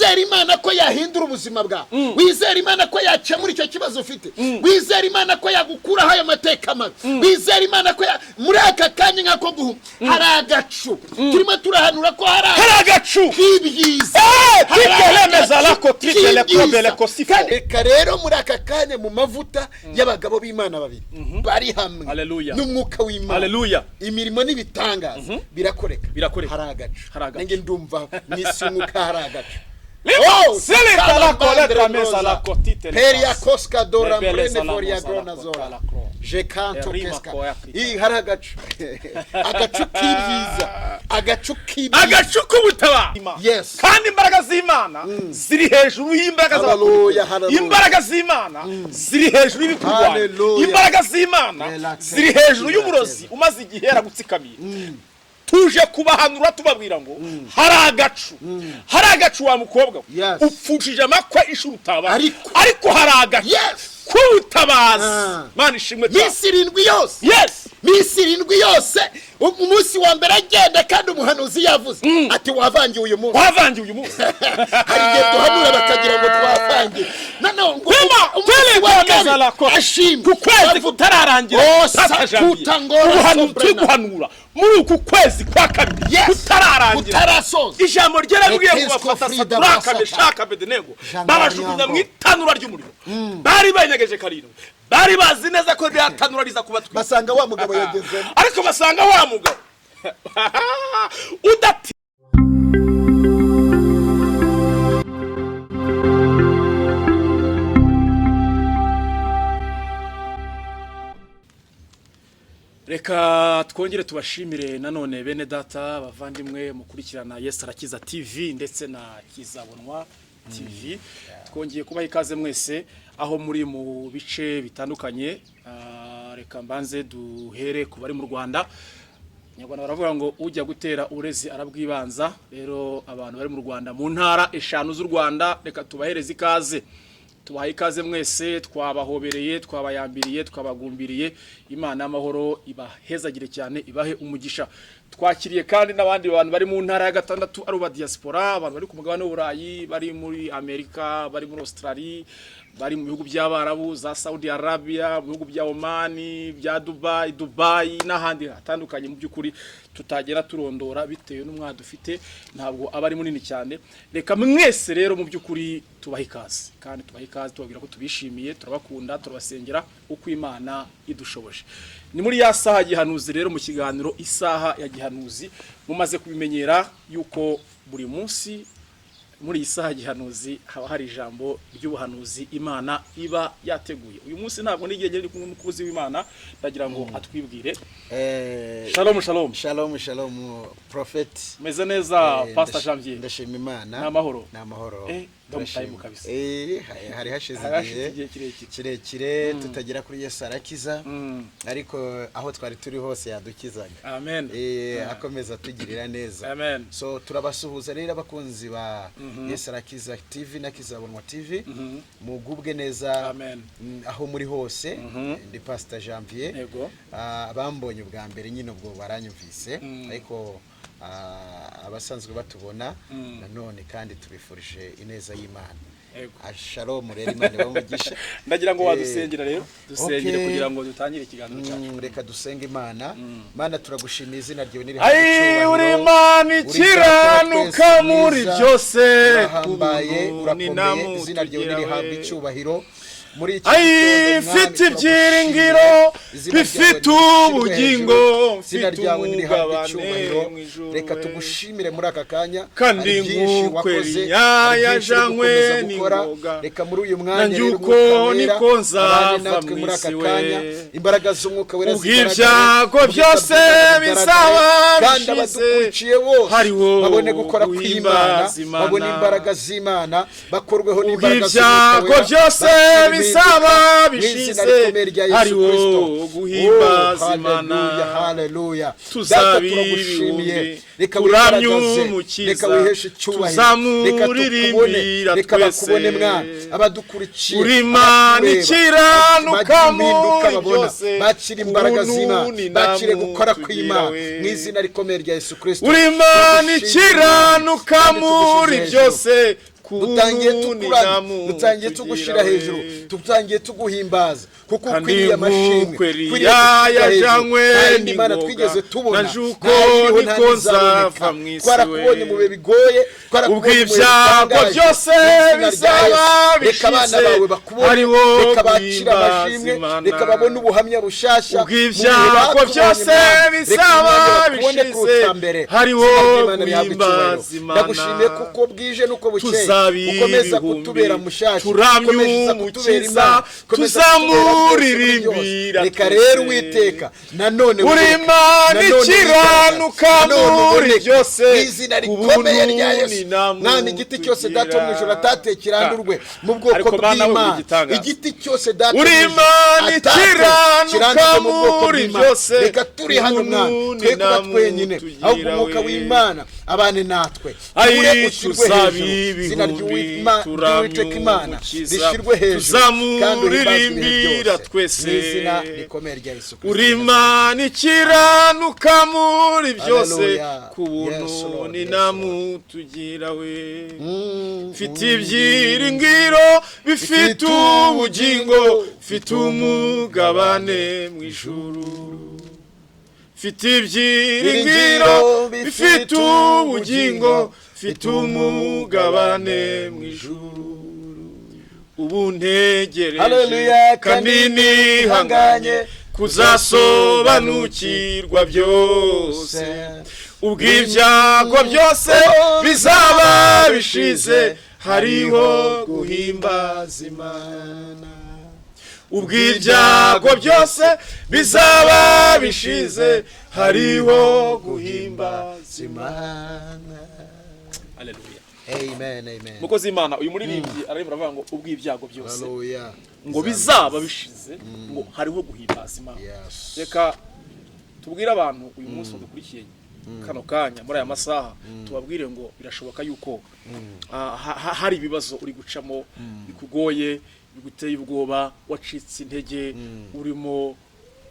Wizera Imana ko yahindura ubuzima bwawe, wizera Imana ko yakemura icyo kibazo ufite, wizera Imana ko yagukuraho ayo mateka mabi, wizera Imana ko muri aka kanya nk'ako guhuma hari agacu. Turimo turahanura ko hari Hari agacu k'ibyiza. Eh, titelemeza lako, titelekobe-lekosifo. Kandi reka rero muri aka kanya, mu mavuta y'abagabo b'Imana babiri bari hamwe Haleluya. n'umwuka w'Imana, Haleluya. imirimo n'ibitangaza birakoreka. Birakoreka. Hari agacu. Hari agacu. Nanjye ndumva mu isi y'umwuka hari agacu. Limo, Oh, silita lako, Salamandre letra mesa Rosa. lako, titele Peria pas. koska dora Lebele mbrene salamo foria salako, grona zora. talakro. Je canto Erima keska. koya kita. Ii, hari agacu. Agacu k'ibyiza. Agacu k'ibyiza. Agacu k'ubutaba. Yes. Kandi imbaraga z'Imana ziri hejuru y'imbaraga Hallelujah, z'abakuru. hallelujah. Imbaraga z'Imana ziri hejuru y'ibikurwanya. Hallelujah. Imbaraga z'Imana Relax. ziri hejuru y'uburozi umaze igihe yaragutsikamiye. Tuje kubahanura tubabwira ngo hari agacu, hari agacu, wa mukobwa we. Yes. Upfushije amakwe inshuro utaba, Ariko- ariko hari agacu Yes. k'ubutabazi. Ah. Mana ishimwe cyane. Minsi 7 yose. Yes. Minsi 7 yose. Umunsi wa mbere agenda, kandi umuhanuzi yavuze ati: "Wavangiwe uyu munsi." Wavangiwe uyu munsi. Hari igihe duhanura bakagira ngo twavangiwe. Noneho ngo Tema, umunsi wa tele kabiri lako. ashimwe. Ku kwezi kutararangira, Oh, Papa Janvier, sakuta ngora ubuhanuzi turi sobrena. guhanura muri uku kwezi kwa kabiri Yes. kutararangira, Kutarasoza. ijambo ryarabwiye ngo Episco bafata Frida Saturaka, Basata. Meshaka, Abedenego, Jean babajugunya Nyambo. mu itanura ry'umuriro. Bari banyegeje karindwi, bari bazi neza ko ririya tanura riza kubatwika. Basanga wa mugabo yagezemo. Ariko basanga wa mugabo udati. Reka twongere tubashimire nanone, bene data bavandimwe mukurikirana Yesu Arakiza TV ndetse na Kizabonwa TV. Twongeye kubaha ikaze mwese aho muri mu bice bitandukanye. Reka mbanze duhere ku bari mu Rwanda. Nyarwanda baravuga ngo ujya gutera urezi arabwibanza. Rero abantu bari mu Rwanda, mu ntara eshanu z'u Rwanda, reka tubahereze ikaze. Tubahaye ikaze mwese, twabahobereye, twabayambiriye, twabagumbiriye. Imana y'amahoro ibahezagire cyane, ibahe umugisha. Twakiriye kandi n'abandi bantu bari mu ntara ya gatandatu, ari uba diaspora, abantu bari ku mugabane w'Uburayi, bari muri Amerika, bari muri Australia, bari mu bihugu by'Abarabu, za Saudi Arabia, mu bihugu bya Omani, bya Dubai, Dubai n'ahandi hatandukanye. Mu by'ukuri tutagera turondora bitewe n'umwanya dufite, ntabwo aba ari munini cyane. Reka mwese rero mu by'ukuri tubahe ikaze, kandi tubahe ikaze tubabwira ko tubishimiye, turabakunda, turabasengera uko Imana idushoboje. Ni muri ya saha ya gihanuzi rero, mu kiganiro Isaha ya Gihanuzi. Mumaze kubimenyera yuko buri munsi muri iyi saha gihanuzi haba hari ijambo ry'ubuhanuzi Imana iba yateguye. Uyu munsi ntabwo n'igihe ndi kumwe n'umukozi w'Imana, ndagira ngo atwibwire. Shalom, shalom. Shalom, shalom, prophet. Meze neza, Pastor Janvier? Ndashima Imana. Ni amahoro? Ni amahoro. Ndamutaye Turashima. kabisa. Hari hashize Hari hashize igihe igihe kirekire. Kirekire tutagera kuri Yesu Arakiza, ariko aho twari turi hose yadukizaga. Amen. Akomeza atugirira neza. Amen. So turabasuhuza rero abakunzi ba Yesu Arakiza TV na Kizabonwa TV, mugubwe neza. Amen. Aho muri hose, ndi Pastor Janvier. Abambonye ubwa mbere nyine ubwo baranyumvise, ariko abasanzwe batubona nanone kandi tubifurije ineza y'Imana. Shalom rero, Imana ibamugisha. Ndagira ngo wadusengera rero, dusengere kugira ngo dutangire ikiganiro cyacu. Reka dusenge Imana. Mana, turagushimiye, izina ryawe nirihabwe Ai, uri icyubahiro. Imana Uri ikiranuka Data wa twese muri mwiza, byose. urahambaye, Ubuntu urakomeye, izina ryawe n'inamutugira nirihabwe we. icyubahiro muri iki Ai, gitondo, Mwami, mfite turagushimiye. ibyiringiro Izina ryawe bifite nirishyirwe ubugingo, hejuru. Izina mfite ryawe nirihabwe umugabane icyubahiro. mu ijuru Reka we. tugushimire muri aka kanya. Kandi Hari byinshi nk'uko wakoze, Eliya hari byinshi uri yajanywe gukomeza gukora. n'ingoga, Reka muri uyu mwanya nanjye rero uko Umwuka Wera niko abane nzava natwe mu muri aka isi we. kanya, imbaraga z'Umwuka Wera Ubwo zigaragare, ibyago ubwiza byose bw'Imana bizaba bugaragare, kandi bishize, abadukurikiye bose hariho babone gukora kw'Imana, guhimbaza Imana. babone imbaraga z'Imana, bakorweho Ubwo n'imbaraga z'Umwuka ibyago Wera, byose bakire bizaba impinduka mu izina bishize, rikomeye rya Yesu hariho Kristo. guhimbaza Oh, Imana. haleluya, haleluya. Data, Tuzaba turagushimiye. ibihumbi, Reka turamye wigaragaze, Umukiza, reka wiheshe icyubahiro, reka tukubone, tuzamuririmbira reka twese. bakubone mwana, abadukurikiye, Uri Imana abatureba, ikiranuka bagire impinduka muri babona, byose, bakire imbaraga ubuntu z'Imana, ni bakire gukora namutugira kw'Imana we. mu izina rikomeye rya Yesu Kristo. Uri Imana Turagushimiye, ikiranuka kandi muri tugushyize hejuru. byose. Dutangiye Kubuntu tukuramya, ni dutangiye namu tugushyira hejuru, tugira we. dutangiye tuguhimbaza, kuko Kandi ukwiriye amashimwe, nk'uko ukwiriye Eliya gushyirwa hejuru. yajanywe Nta yindi mana n'ingoga, twigeze tubona, na Juko nta yiriho, nta niko n'izaboneka. nzava mu isi Twarakubonye we. mu bihe bigoye, twarakubonye mu bihe Ubwo ibyago bitangaje. byose Mu izina rya bizaba Yesu, reka abana bishize, bawe bakubone, hariho reka bakire guhimbaza amashimwe, Imana. reka babone ubuhamya bushyashya Ubwo mu bihe ibyago bakubonye, byose Mana. Reka bizaba umwanya bakubone bishize, kuruta mbere. hariho Izina ry'Imana rihabwe guhimbaza icyubahiro. Imana. Ndagushimiye kuko bwije nuko bukeye Tuzaba ukomeza ibihumbi, kutubera mushyashya, turamye ukomeza kutubera Umukiza, Imana, ukomeza kutubera byose muri byose. tuzamuririmbira Reka twese. rero Uwiteka nanone Uri wiboneke, Imana nanone ikiranuka wigaragaze, nanone muri uboneke. byose, Mu izina rikomeye rya ubuntu Yesu ni namwe Mwami, igiti cyose Data wo mu ijuru tugira. atateye kirandurwe mu bwoko Ariko Mana, we uri bw'Imana. igitangaza. Igiti cyose Data wo Uri mu ijuru Imana atateye ikiranuka kirandurwe mu bwoko muri bw'Imana. byose, Reka turi hano Mwami, ubuntu twe ni kuba namwe twenyine, tugira ahubwo Umwuka we. w'Imana abane natwe. Ayi, Tubure ushyirwe tuzaba hejuru, izina ibihumbi, ry'Uwiteka turamye Imana Umukiza, rishyirwe hejuru kandi uhimbazwe ibihe tuzamuririmbira byose. twese. Mu izina rikomeye rya Yesu Kristo. Uri Imana ikiranuka muri byose, Hallelujah. ku buntu Yes, Lord. ni Yes, namwe tugira we. Mm, Mfite ibyiringiro bifite ubugingo, mfite umugabane mu ijuru. Mfite ibyiringiro bifite ubugingo, mfite umugabane mu ijuru. Ubu ntegereje Hallelujah, kandi nihanganye kuzasobanukirwa byose, ubwo ibyago byose bizaba bishize, hariho guhimbaza Imana. Ubwo ibyago byose bizaba bishize, hariho guhimbaza Imana. Haleluya. Amen, amen. Mukozi w'Imana, uyu muririmbyi arimo aravuga ngo ubwo ibyago byose Hallelujah. ngo bizaba bishize, ngo hariho guhimbaza Imana. Yes. Reka tubwire abantu uyu munsi badukurikiye kano kanya muri aya masaha, tubabwire ngo birashoboka yuko hari ibibazo uri gucamo bikugoye, biguteye ubwoba, wacitse intege, urimo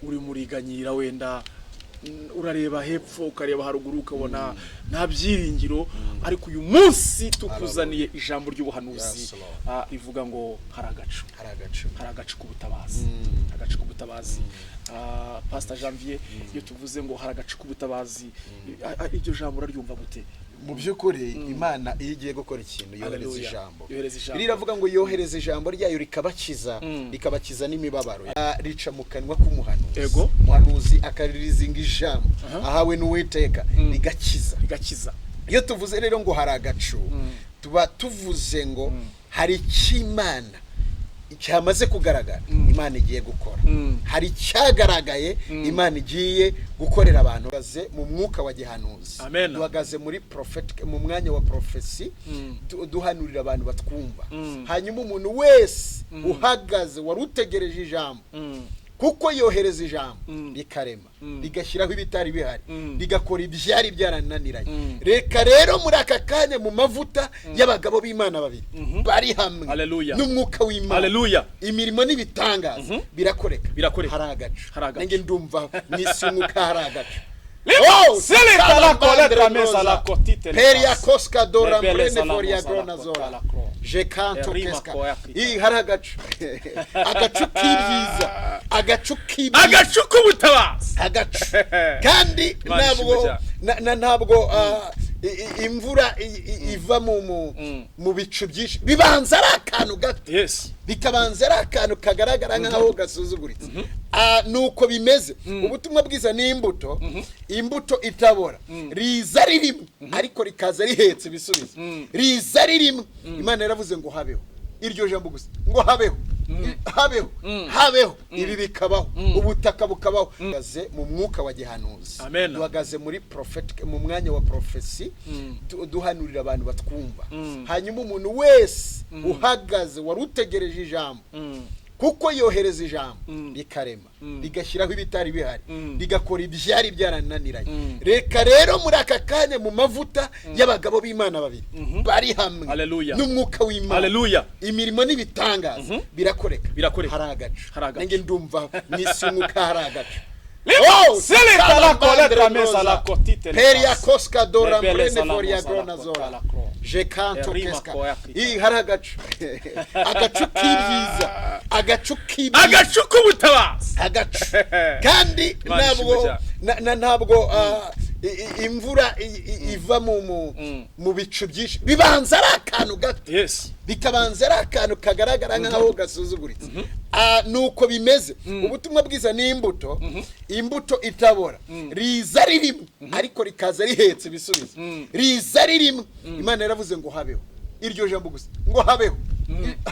uri muriganyira, wenda urareba hepfo, ukareba haruguru, ukabona nta byiringiro. Ariko uyu munsi tukuzaniye ijambo ry'ubuhanuzi Yes, Lord. Rivuga ngo hari agacu. Hari agacu. Hari agacu k'ubutabazi, agacu k'ubutabazi. Pastor Janvier, iyo tuvuze ngo hari agacu k'ubutabazi, iryo jambo uraryumva gute? Mu by'ukuri, Imana iyo igiye gukora ikintu yohereza Hallelujah. ijambo. Yohereza ijambo. Riravuga ngo yohereza ijambo ryayo rikabakiza, rikabakiza n'imibabaro. Rica mu kanwa k'umuhanuzi, umuhanuzi akaririzinga ijambo ahawe n'Uwiteka, rigakiza. Rigakiza. Iyo tuvuze rero ngo hari agacu, tuba tuvuze ngo hari icy'Imana cyamaze kugaragara, Imana igiye gukora. Hari icyagaragaye Imana igiye gukorera abantu. Duhagaze mu mwuka wa gihanuzi. Amen. Duhagaze muri prophet, mu mwanya wa prophecy, duhanurira abantu batwumva. Hanyuma umuntu wese uhagaze wari utegereje ijambo, kuko yohereza ijambo rikarema, rigashyiraho ibitari bihari, rigakora ibyari byarananiranye. Reka rero muri aka kanya, mu mavuta y'abagabo b'Imana babiri bari hamwe Hallelujah. n'Umwuka w'Imana, Hallelujah. imirimo n'ibitangaza birakoreka. Birakoreka. Hari agacu. Hari agacu. Nanjye ndumva mu isi y'umwuka hari agacu. Limo, Oh, silita la coleta mesa la cotite le Peria pas. koska dora Lebele mbrene salamo foria sala grona kota zora. la cro. Je canto Erima keska. koya kita. Ii, hari agacu. Agacu k'ibyiza. Agacu k'ibyiza. Agacu k'ubutabazi. Agacu. Kandi Imana ntabwo ishimwe cyane. ntabwo imvura iva mu bicu byinshi, bibanza ari akantu gato. Bikabanza ari akantu kagaragara nk'aho gasuzuguritse. Nuko bimeze, ubutumwa bwiza ni imbuto, imbuto itabora. Riza ari rimwe, ariko rikaza rihetse ibisubizo. Riza ari rimwe. Imana yaravuze ngo habeho, iryo jambo gusa ngo habeho, habeho, habeho, ibi bikabaho, ubutaka bukabaho. Duhagaze mu mwuka wa gihanuzi. Amen. Duhagaze muri prophet, mu mwanya wa prophecy, duhanurira abantu batwumva. Hanyuma umuntu wese uhagaze wari utegereje ijambo, kuko yohereza ijambo rikarema, rigashyiraho ibitari bihari, rigakora ibyari byarananiranye. Reka rero muri aka kanya, mu mavuta y'abagabo b'Imana babiri bari hamwe Hallelujah. n'Umwuka w'Imana, Hallelujah. imirimo n'ibitangaza birakoreka. Birakoreka. Hari agacu. Hari agacu. Nanjye ndumva mu isi y'umwuka hari agacu. Oh, Seleta la coleta mesa la cotite le Peria passa. koska dora Lebele mbrene salamo foria sala grona kota zora. la cro. Je canto Erima keska. koya kita. Ii hari agacu. Agacu k'ibyiza. Agacu k'ibyiza. Agacu k'ubutabazi. Agacu. Kandi Imana ntabwo ishimwe cyane. ntabwo imvura iva mu bicu byinshi. Bibanza ari akantu gato. Yes. Bikabanza ari akantu kagaragara nk'aho gasuzuguritse. Nuko bimeze. Ubutumwa bwiza ni imbuto, imbuto itabora, riza ari rimwe ariko rikaza rihetse ibisubizo. Riza ari rimwe. Imana yaravuze ngo habeho, iryo jambo gusa ngo habeho,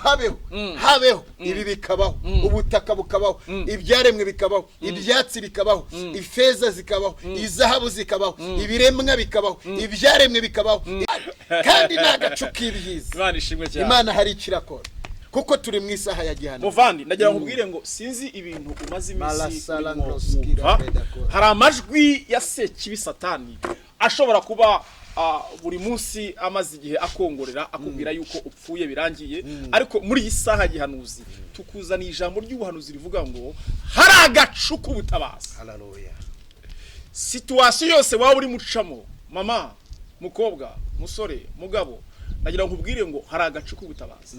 habeho, habeho, ibi bikabaho, ubutaka bukabaho, ibyaremwe bikabaho, ibyatsi bikabaho, ifeza zikabaho, izahabu zikabaho, ibiremwa bikabaho, ibyaremwe bikabaho. Kandi ni agacu k'ibyiza. Imana ishimwe cyane. Imana hari icyo irakora kuko turi mu isaha ya gihano. Muvandi, ndagira ngo nkubwire ngo sinzi ibintu umaze iminsi Malasala urimo Ngroskira wumva. Bedakora. Hari amajwi ya sekibi Satani ashobora kuba buri munsi amaze igihe akongorera akubwira yuko upfuye birangiye, ariko muri iyi saha gihanuzi tukuzaniye ijambo ry'ubuhanuzi rivuga ngo hari agacu k'ubutabazi. Haleluya. Situation yose waba uri mucamo, mama, mukobwa, musore, mugabo, ndagira ngo nkubwire ngo hari agacu k'ubutabazi.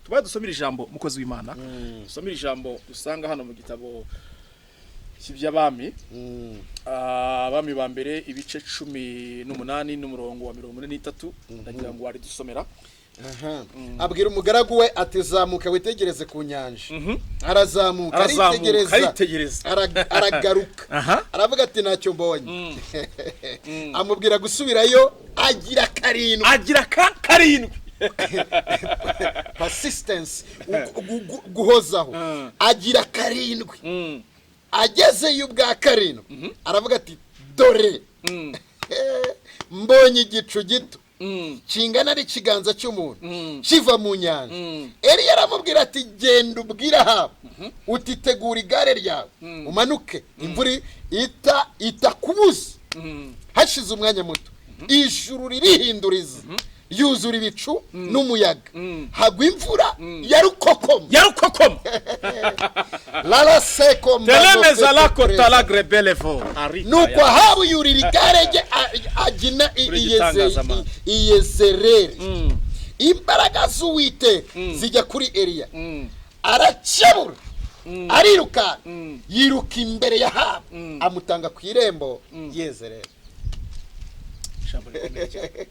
Tubaye dusomere ijambo, mukozi w'Imana, dusomere ijambo dusanga hano mu gitabo cy'iby'abami, Abami ba mbere ibice 18 n'umurongo wa 43. Ndagira ngo wari dusomera. Aha. Abwira umugaragu we ati: "Zamuka witegereze ku nyanja." Arazamuka, Arazamuka, aritegereza, aritegereza. Aragaruka, Aha. aravuga ati: "Ntacyo mbonye." Amubwira gusubirayo agira karindwi. Agira ka karindwi. Persistence, guhozaho. Agira karindwi. Agezeyo ubwa karindwi aravuga ati: "Dore mbonye igicu gito kingana n'ikiganza cy'umuntu kiva mu nyanja." Eliya aramubwira ati: "Genda ubwire Ahabu uti: tegura igare ryawe umanuke, imvura itakubuza." Hashize umwanya muto ijuru ririhinduriza, ryuzura ibicu n'umuyaga, hagwa imvura ya rukokoma. Ya rukokoma. Laraseko. Telemeza lako talagrebelevo. Nuko Ahabu yurira igare rye agina Kuri igitangazamakuru. Iyezereri. Imbaraga z'Uwiteka zijya kuri Eliya, arakebura, ariruka, yiruka imbere ya Ahabu, amutanga ku irembo Yezereri. Ijambo rikomeye cyane.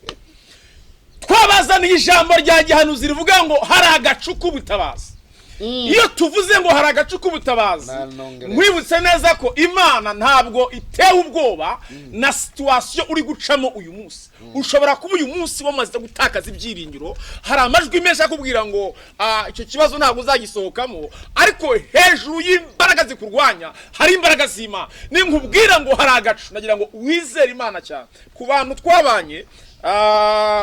Twabazaniye ijambo rya gihanuzi rivuga ngo hari agacu k'ubutabazi. Iyo tuvuze ngo hari agacu k'ubutabazi, Nanongere. nkwibutse neza ko Imana ntabwo itewe ubwoba na situation uri gucamo uyu munsi. Ushobora kuba uyu munsi wamaze gutakaza ibyiringiro, hari amajwi menshi akubwira ngo icyo kibazo ntabwo uzagisohokamo, ariko hejuru y'imbaraga zikurwanya hari imbaraga z'Imana. Ninkubwira ngo hari agacu, nagira ngo wizere Imana cyane. Ku bantu twabanye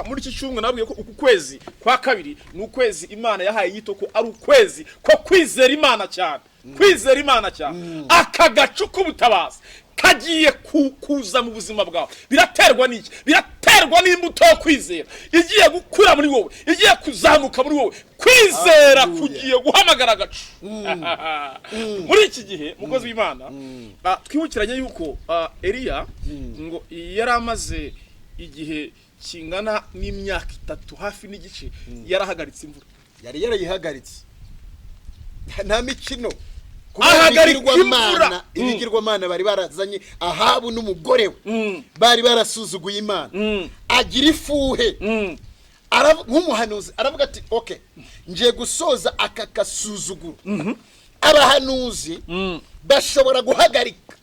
muri iki cyumweru, nabwiye ko uku kwezi kwa kabiri ni ukwezi Imana yahaye inyito ko ari ukwezi ko kwizera Imana cyane, kwizera Imana cyane. Aka gacu k'ubutabazi kagiye kuza mu buzima bwawe. Biraterwa n'iki? Biraterwa n'imbuto yo kwizera igiye gukura muri wowe, igiye kuzamuka muri wowe. Kwizera Hallelujah. kugiye guhamagara agacu muri iki gihe. Mukozi w'Imana, twibukiranye yuko Eliya ngo yari amaze igihe kingana n'imyaka 3 hafi n'igice yarahagaritse imvura. Yari yarayihagaritse, nta mikino. Ahagarika Ibigirwamana, imvura. ibigirwamana bari barazanye, Ahabu n'umugore we bari barasuzuguye Imana. Agira ifuhe, nk'umuhanuzi aravuga ati: "Okay, ngiye gusoza aka gasuzuguro." Abahanuzi bashobora guhagarika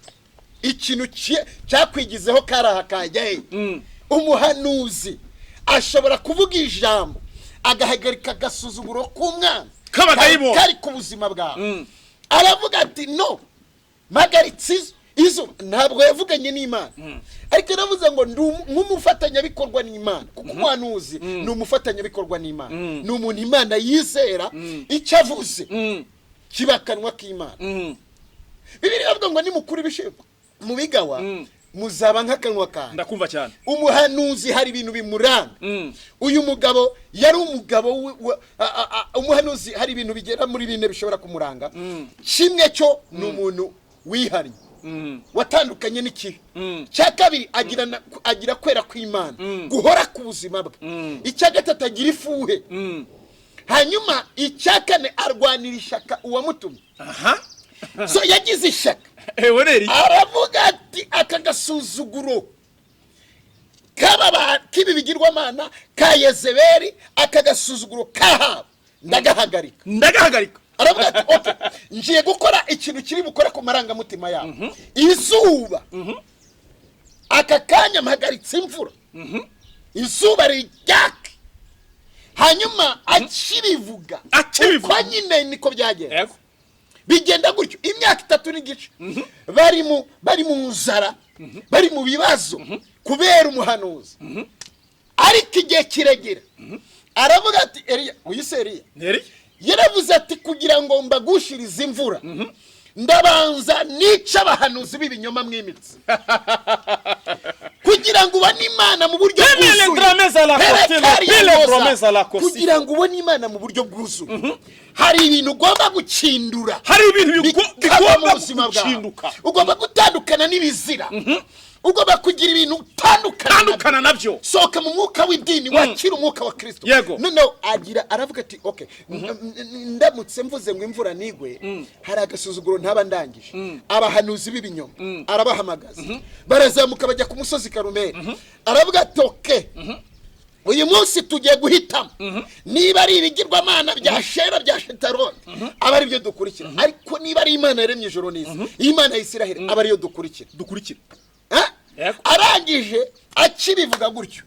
ikintu cyakwigizeho karaha kajya he. Umuhanuzi ashobora kuvuga ijambo agahagarika agasuzuguro k'umwana K'abadayimoni. kari ku buzima bwawe. Aravuga ati: "No, mpagaritse izo." Ntabwo yavuganye n'Imana, ariko yaravuze ngo ndi nk'umufatanyabikorwa n'Imana, kuko umuhanuzi ni umufatanyabikorwa n'Imana, ni umuntu Imana yizera, icyo avuze kiba akanwa k'Imana. Bibiliya iravuga ngo nimukura ibishimbo mu bigawa muzaba nk'akanwa kanjye. Ndakumva cyane. Umuhanuzi hari ibintu bimuranga. Uyu mugabo yari umugabo umuhanuzi hari ibintu bigera muri bine bishobora kumuranga. Kimwe cyo ni umuntu wihariye. Watandukanye n'ikibi. Icya kabiri, agira kwera kw'Imana guhora ku buzima bwe. Icya gatatu, agira ifuhe. Hanyuma icya kane, arwanira ishyaka uwamutumye. So yagize ishyaka. Ewe rero. Aravuga ati: "Aka gasuzuguro k'ibi bigirwamana ka Yezebeli, aka gasuzuguro kahawe, ndagahagarika." Ndagahagarika. Aravuga ati: "Okay, ngiye gukora ikintu kiri bukore ku marangamutima yabo izuba. Aka kanya mpagaritse imvura, izuba rijyake." Hanyuma akibivuga, Akibivuga. uko nyine niko byagenze. Bigenda gutyo imyaka 3 n'igice, bari mu nzara, bari mu bibazo kubera umuhanuzi. Ariko igihe kiregera, aravuga ati: "Eliya, uyu se Eliya?" Neri. Yaravuze ati: "Kugira ngo mbagushirize imvura, ndabanza nica abahanuzi b'ibinyoma mwimitse." Kugira ngo ubone Imana mu buryo Pele bwuzuye, promesa la costine, pele promesa la costine. kugira ngo ubone Imana mu buryo bwuzuye, hari ibintu ugomba gukindura. Hari ibintu bikava mu bigomba buzima bwawe. gukinduka. Ugomba gutandukana n'ibizira, ugomba kugira ibintu utandukana nabyo. Tandukana nabyo. Sohoka mu mwuka w'idini, wakira umwuka wa Kirisito. Noneho agira, aravuga ati: "Okay, ndamutse mvuze ngo imvura nigwe, hari agasuzuguro ntaba ndangije." Abahanuzi b'ibinyoma arabahamagaza, barazamuka bajya ku musozi Karumeli. Aravuga ati: "Okay, uyu munsi tugiye guhitamo niba ari ibigirwamana bya Shera, bya Shetaroni, aba ari byo dukurikira, ariko niba ari Imana yaremye ijoro n'isi, Imana ya Isiraheli, aba ariyo dukurikira." Dukurikira. Eh? Arangije akibivuga gutyo,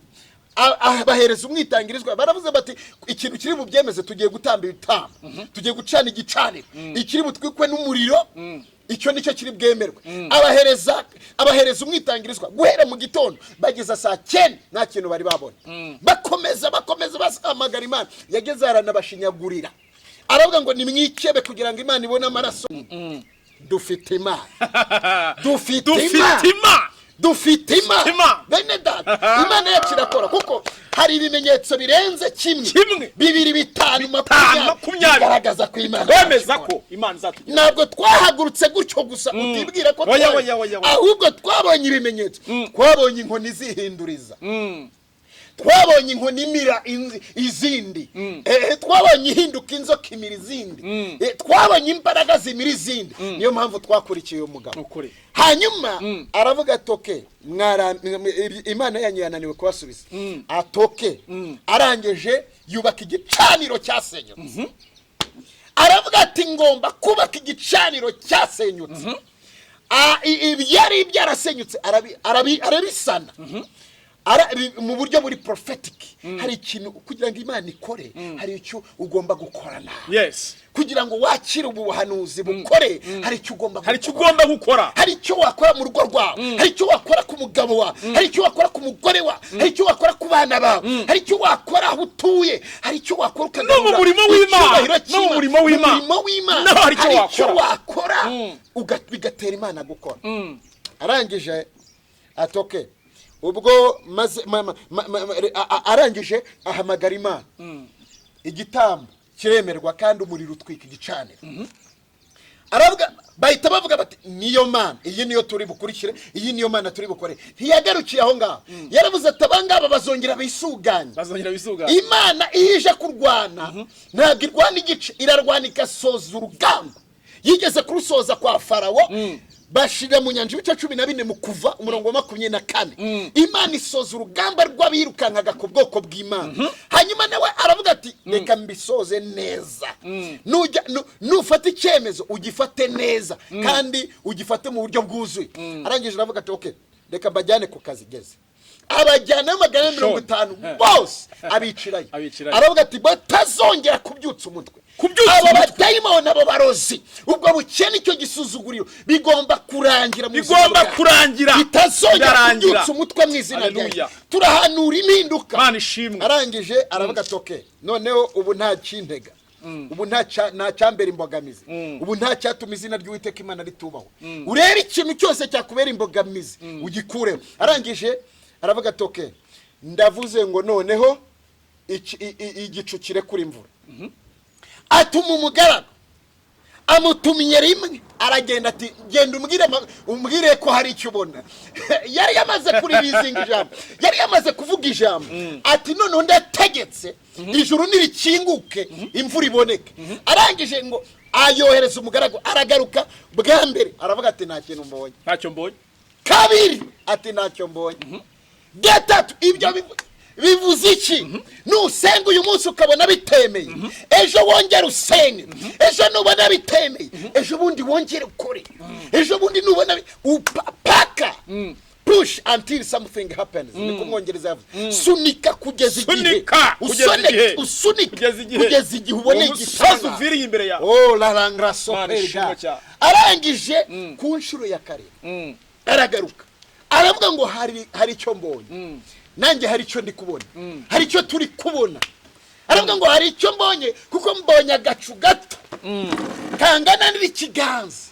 bahereza umwitangirizwa. Baravuze bati: "Ikintu kiri bubyemeze, tugiye gutamba ibitambo, tugiye gucana igicaniro, ikiri butwikwe n'umuriro, icyo nicyo kiri bwemerwe." Abahereza umwitangirizwa guhera mu gitondo bageza saa 9, nta kintu bari babona. Bakomeza, bakomeza bahamagara Imana. Yageze aranabashinyagurira, aravuga ngo: "Nimwikebe kugira ngo Imana ibone amaraso." Dufite Imana, dufite Dufite Imana. Imana. Dufite Imana. Imana. Bene data, Imana yacu irakora, kuko hari ibimenyetso birenze kimwe, Kimwe. bibiri, bitanu, 5, 20, bigaragaza ko Imana Twemeza yacu ikora. ko Imana izatugera. Ntabwo twahagurutse gutyo gusa, utibwira ko Oya, twaje. oya, oya, oya. Ahubwo twabonye ibimenyetso, twabonye inkoni zihinduriza, twabonye inkoni imira izindi, twabonye ihinduka inzoka imira izindi, twabonye imbaraga zimira izindi. Niyo mpamvu twakurikiye uyu mugabo. Ukuri. Hanyuma aravuga ati: "Okay, Imana yanyu yananiwe kubasubiza." Ati: "Okay." Arangije yubaka igicaniro cyasenyutse. Aravuga ati: "Ngomba kubaka igicaniro cyasenyutse." Ibyari byarasenyutse arabisana mu buryo buri prophetic. Hari ikintu, kugira ngo Imana ikore, hari icyo ugomba gukora nawe. Kugira ngo wakire ubu buhanuzi bukore, hari icyo ugomba Hari icyo gukora. ugomba gukora. Hari icyo wakora mu rugo rwawe, hari icyo wakora ku mugabo wawe, hari icyo wakora ku mugore wawe, hari icyo wakora ku bana bawe, hari icyo wakora aho utuye, hari icyo wakora No mu ukagarura murimo w'Imana. icyubahiro No mu cy'Imana. murimo w'Imana. Mu murimo w'Imana. Naho hari icyo Hari icyo wakora. wakora, bigatera Imana gukora. Arangije ati: "Okay." Ubwo maze arangije ahamagara Imana, igitambo kiremerwa kandi umuriro utwika igicaniro. Aravuga, bahita bavuga bati: "Niyo Mana iyi, niyo turi bukurikire, iyi niyo Mana turi bukore." Ntiyagarukiye aho ngaho, yaravuze ati: "Abangaba bazongera bisuganye." Bazongera bisuga. Imana iyo ije kurwana, ntabwo irwana igice, irarwana igasoza urugamba. Yigeze kurusoza kwa Farawo, bashira mu nyanja, ibice 14 mu Kuva, umurongo wa 24. Imana isoza urugamba rw'abirukankaga ku bwoko bw'Imana. Hanyuma nawe aravuga ati: "Reka mbisoze neza." Nujya nufata icyemezo, ugifate neza kandi ugifate mu buryo bwuzuye. Arangije aravuga ati: "Okay, reka mbajyane ku kazi." Geze abajyana 450 bose, abicirayo. Abicirayo. Aravuga ati: "Batazongera kubyutsa umutwe." Kubyutsa Abo umutwe. badayimoni, abo barozi, ubwo bukene, icyo gisuzuguriro bigomba kurangira mu buzima Bigomba bwawe. kurangira. Bitazongera Birarangira. kubyutsa umutwe mu izina rya Haleluya. Yesu. Turahanura impinduka. Mana ishimwe. Arangije aravuga ati: "Okay, noneho ubu nta kintega, ubu nta cyambera imbogamizi, ubu nta cyatuma izina ry'Uwiteka Imana ritubahwa." Urebe ikintu cyose cyakubera imbogamizi, ugikureho. Arangije aravuga ati: "Okay, ndavuze ngo noneho igicu kirekura imvura." Atuma umugaragu. Amutumye rimwe, aragenda ati: "Genda umbwire ko hari icyo ubona." Yari yamaze kuririzinga ijambo, yari yamaze kuvuga ijambo, ati: "Noneho ndategetse ijuru nirikinguke, imvura iboneke." Arangije ngo ayohereza umugaragu, aragaruka bwa mbere aravuga ati: "Nta kintu mbonye." "Ntacyo mbonye." Kabiri ati: "Ntacyo mbonye." Gatatu. Ibyo bivuze iki? Nusenga uyu munsi ukabona bitemeye, ejo wongere usenge, ejo nubona bitemeye, ejo bundi wongere ukore, ejo bundi nubona paka push until something happens. Niko Umwongereza yavuze: sunika kugeza igihe Sunika kugeza igihe. Usunike Kugeza igihe. kugeza igihe ubona Uwo musozi igitangaza. uviriye imbere yawe. Oh la langra Mana soperga. ishimwe cyane. Arangije ku nshuro ya karindwi aragaruka, aravuga ngo: Hari icyo mbonye nanjye, hari icyo ndi kubona, hari icyo turi kubona." Aravuga ngo: "Hari icyo mbonye, kuko mbonye agacu gato kangana n'ikiganza."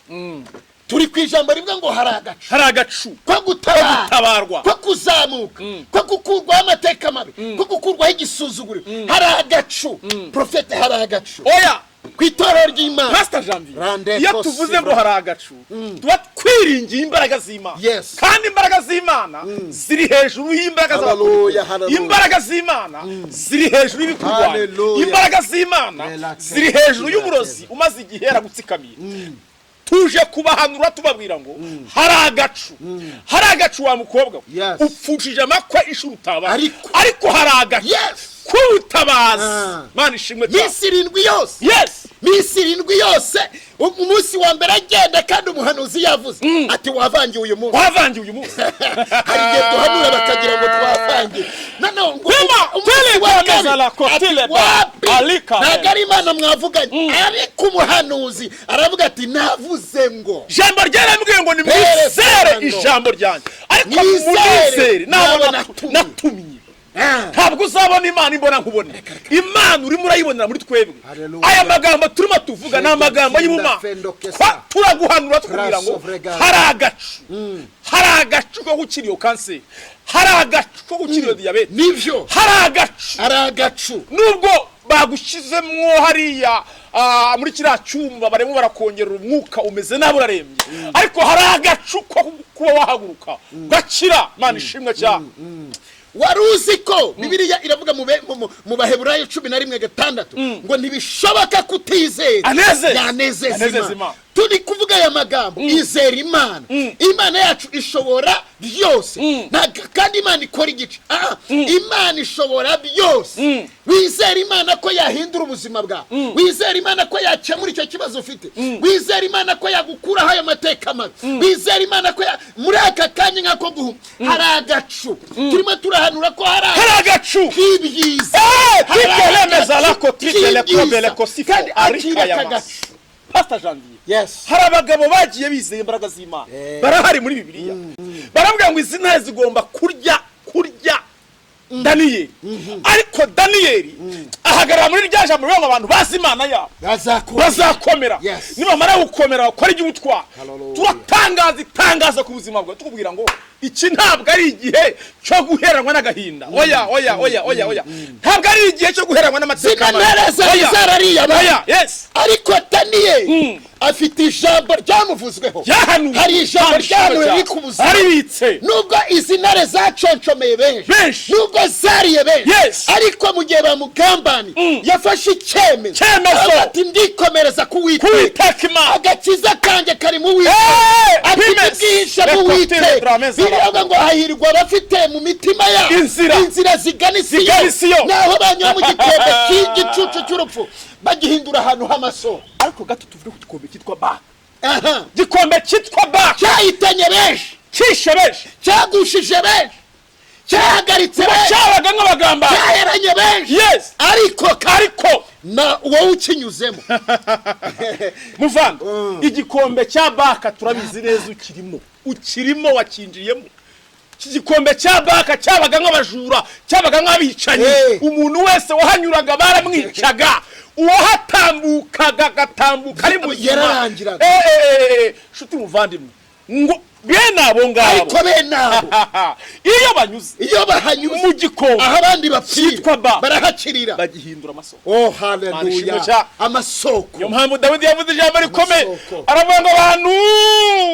Turi ku ijambo rivuga ngo hari agacu Hari agacu ko gutabara, gutabarwa. ko kuzamuka, ko gukurwaho amateka mabi, ko gukurwaho igisuzuguriro. Hari agacu, profete, hari agacu Oya. ku itorero ry'Imana. Pastor Janvier, Rande iyo kosi tuvuze ngo bro. hari agacu, tuba twiringiye imbaraga z'Imana. Kandi imbaraga z'Imana ziri hejuru y'imbaraga Hallelujah, z'abantu. hallelujah. Imbaraga z'Imana ziri hejuru y'ibikurwanya. Hallelujah. Imbaraga z'Imana Relax. ziri hejuru y'uburozi umaze igihe yaragutsikamiye. Tuje kubahanura, tubabwira ngo hari agacu, hari agacu wa mukobwa we. Upfushije amakwe inshuro utabara, ariko hari agacu k'ubutabazi. Mana ishimwe cyane. Minsi 7 yose, minsi 7 yose. Umunsi wa mbere agenda, kandi umuhanuzi yavuze ati: "Wavangiwe uyu munsi." "Wavangiwe uyu munsi." Hari igihe duhanura bakagira ngo twavangiwe. Noneho ngo Tema, umunsi tele wa kameza kabiri la kotile ati: ba, "Wapi, alika ntabwo ari Imana mwavuganye." Ariko umuhanuzi aravuga ati: "Navuze ngo Ijambo ryarambwiye ngo nimwizere Fernando. ijambo ryanjye, ariko Mwizere munizere nabo nabo natumye. natumye. Ntabwo uzabona Imana imbona nkubone. Imana urimo urayibonera muri twebwe. Hallelujah. Aya magambo turimo tuvuga ni amagambo y'ubumana. Fendo kesa. Turaguhanura tukubwira ngo Prasovrega. hari agacu, hari agacu ko gukira iyo kanseri, hari agacu ko gukira iyo diyabete. Nibyo. Hari agacu. Hari agacu. Nubwo bagushyizemwo hariya muri kiriya cyumba, barimo barakongerera umwuka, umeze nabi, urarembye, ariko hari agacu ko kuba wahaguruka ugakira. Mana ishimwe cyane. Wari uzi ko Bibiliya iravuga mu Baheburayo 11:6 ngo ntibishoboka kutizera Anezeze. yanezeza Anezeza Imana. Imana. Turi kuvuga aya magambo: izera Imana, Imana yacu ishobora byose. Ntabwo kandi Imana ikora igice. Imana ishobora byose. Wizera Imana ko yahindura ubuzima bwawe, wizera Imana ko yakemura icyo kibazo ufite, wizera Imana ko yagukuraho ayo mateka mabi, wizera Imana ko muri aka kanya nk'ako guhuma hari agacu. Turimo turahanura ko hari Hari agacu k'ibyiza. Hari titelemeza agacu lako titele k'ibyiza. kobele kosifo Kandi arika akira ya aka masi. gacu. Pastor Janvier, hari abagabo bagiye bizeye imbaraga z'Imana, barahari muri Bibiliya. Barabwira ngo izi ntare zigomba kurya Daniyeli, ariko Daniyeli ahagarara muri rya jambo rivuga ngo abantu bazi Imana yabo Bazakora. bazakomera. Nibamara gukomera bakora iby'ubutwari. Hallelujah. Turatangaza itangazo ku buzima bwawe, tukubwira ngo iki ntabwo ari igihe cyo guheranwa n'agahinda. Oya, oya, oya, oya, oya, ntabwo ari igihe cyo guheranwa n'amateka Zino mabi. ntare zari Oya. zarariye abantu. Oya, yes. Ariko Daniyeli afite ijambo ryamuvuzweho. Ryahanuwe. Hari ijambo Nta ryahanuwe cyane. riri ku buzima. Aribitse. Nubwo izi ntare zaconshomeye benshi, Benshi. nubwo zariye benshi, ariko mu gihe bamugambaniye yafashe icyemezo. Icyemezo. Aravuga ati: "Ndikomereza ku Uwiteka." Kuwiteka Imana. "Agakiza kanjye kari mu Uwiteka." Hey, Ati: Pimes. "Bwihishe mu Rekotile Uwiteka." drameza. Biravuga ngo hahirwa abafite mu mitima yabo Inzira. inzira zigana Zigana i i Siyoni. Naho banyura mu gikombe cy'igicucu cy'urupfu, bagihindura ahantu h'amasoko. Ariko gato tuvuge ku gikombe cyitwa Baka. Aha. Gikombe cyitwa Baka Cyahitanye benshi. Cyishe benshi. Cyagushije benshi, cyahagaritse benshi. Cyabaga nk'abagambanyi. Cyaheranye benshi. Ariko Ariko na wowe ukinyuzemo. Muvanga igikombe cya Baka, turabizi neza ukirimo, ukirimo, wakinjiyemo. Iki gikombe cya Baka cyabaga nk'abajura, cyabaga nk'abicanyi. Umuntu wese wahanyuraga baramwicaga, uwahatambukaga agatambuka ari muzima. Yararangiraga. Nshuti muvandimwe, ngo Bene abo ngabo, Ariko bene abo, iyo banyuze iyo bahanyuze mu gikombe aho abandi bapfira, cyitwa Ba, barahakirira, bagihindura amasoko. Oh, Mana ishimwe haleluya! cyane. Amasoko. Niyo mpamvu Dawidi yavuze ijambo rikomeye, Amasoko. aravuga ngo abantu